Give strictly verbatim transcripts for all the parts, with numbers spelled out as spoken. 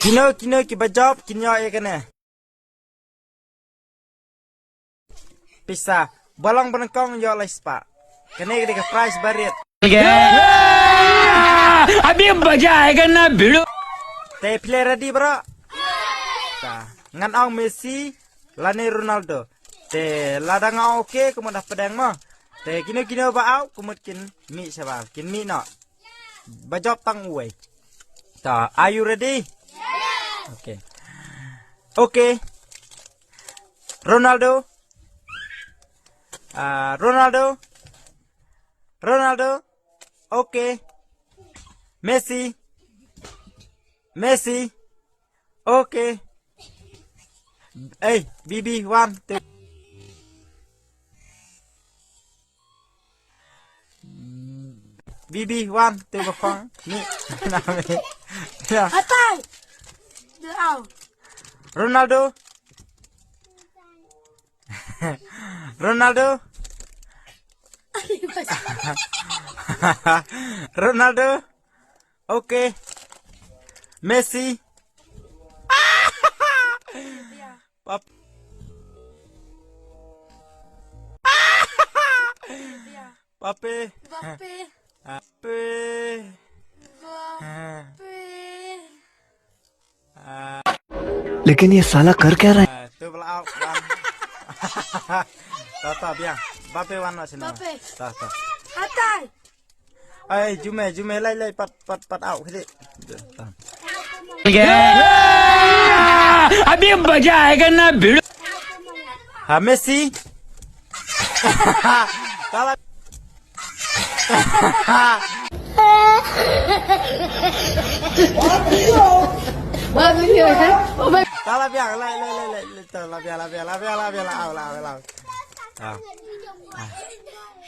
Kino kino kiba jop kin ïoh ïa kane. Pisa. Ba long ba nyngkong ïoh lai spah. Kane ka dei ka prize ba rit. Abhi maza aayega na bhidu. Te phi la ready bro? Ta. Ngan ong Messi lane Ronaldo. Te lada nga ong okay, ka mut da pdeng mo. Te kino kino ba aw, ka mut kin mih shabar, kin mih noh. Ba jop tang uwei. Ta, are you ready? Okay. Okay. Ronaldo. Ah, Ronaldo. Ronaldo. Okay. Messi. Messi. Okay. Hey, B B, one, two. B B, one, two, ba khong. Ni. Na me. Ya. Atai. Dua. Ronaldo. Ronaldo. Ronaldo. Okay. Messi. Pap. Pape. Mbappe. Pape. Mbappe. लेकिन ये साला कर क्या रहा है? Ah, tu bla out, wan. Ta, ta, biang. Mbappe wan na sini. Mbappe. Ta, ta. Atai. Ai, jume, jume, lai, lai, pat, pat, pat out, kidi. Ta. अभी मजा आएगा ना भिड़ू. Ha, Messi. Kala. Kala biang, lai, lai, lai, lai, lai, ta, la biang, la biang, la biang, la biang, la, la, la, la. Ah. Ah.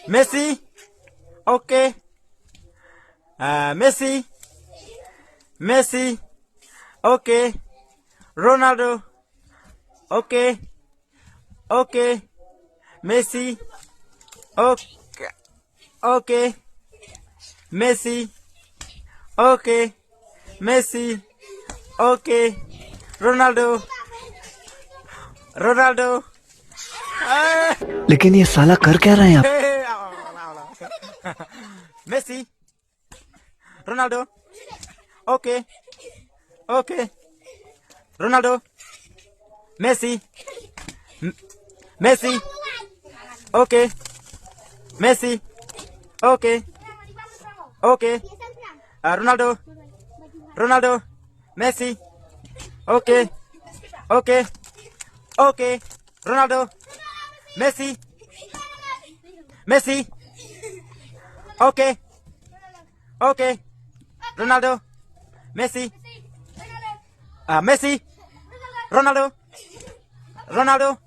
Messi. Okay. Ah, Messi. Messi. Okay. Ronaldo. Okay. Okay. Messi. Okay. Okay. Messi. Okay. Messi. Okay. Ronaldo. Ronaldo. Ah. लेकिन ये साला कर क्या रहा है यहाँ पे? Messi. Ronaldo. Okay. Okay. Ronaldo. Messi. M-, Messi. Okay. Messi. Okay. Okay. Ah, Ronaldo. Ronaldo. Messi. Okay. Okay. Okay. Ronaldo. Messi. Messi. Okay. Okay. Ronaldo. Messi. Ah, Messi. Ronaldo. Ronaldo.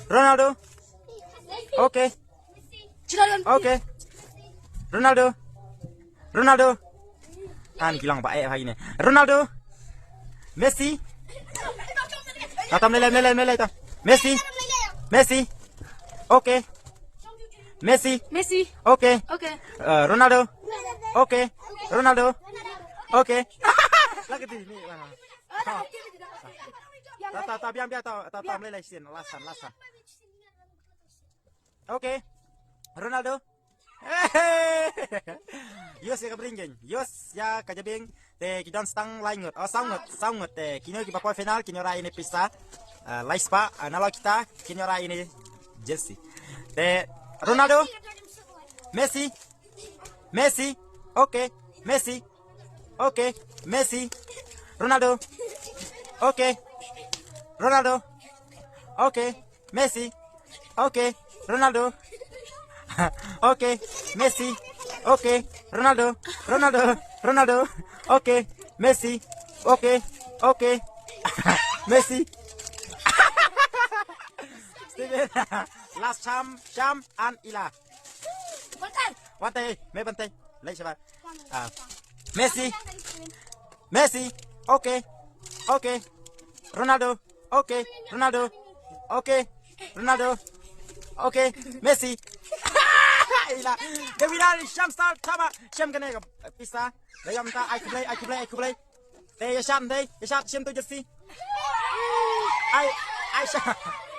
Ronaldo. Okay. Okay. Ronaldo. Ronaldo. Tan ki long ba eh ha kine. Ronaldo. Messi. Ta, ta, mlei, mlei, mlei, ta. Messi. Messi. Okay. Messi. Messi. Okay. Okay. Eh, Ronaldo. Okay. Ronaldo. Okay. Lagi di ni. Ta, ta, ta, biang, biang, ta, ta, ta, mlei, mlei, sien. Last one, last one. Okay. Ronaldo. Yos ïa ka bring gen. Yos ïa ka jabing. Te ki don stang lai ngut. Oh, saw ngut, saw ngut. Te kino kiba poi final, kino rai ine pisa. Ah, lai spah, ah, nalo kita, kino rai ine jersey. Te Ronaldo. Messi. Messi. Okay. Messi. Okay. Messi. Ronaldo. Okay. Ronaldo. Okay. Messi. Okay. Ronaldo. Okay. Messi. Okay. Ronaldo. Ronaldo. Ronaldo. Okay. Messi. Okay. Okay. Messi. Steven. Last chance, chance and ila. Bantai, me bantai. Lai shabar. Ah. Messi. Messi. Okay. Okay. Ronaldo. Okay. Ronaldo. Okay. Ronaldo. Okay. Messi. Ila. The winner is Shamstar Tama. Sham kane ka pisa. Dayam ta, ai kublai, ai kublai, ai kublai. Ïa sham dei, ïa sham shim tu jersey. Ai, ai sham.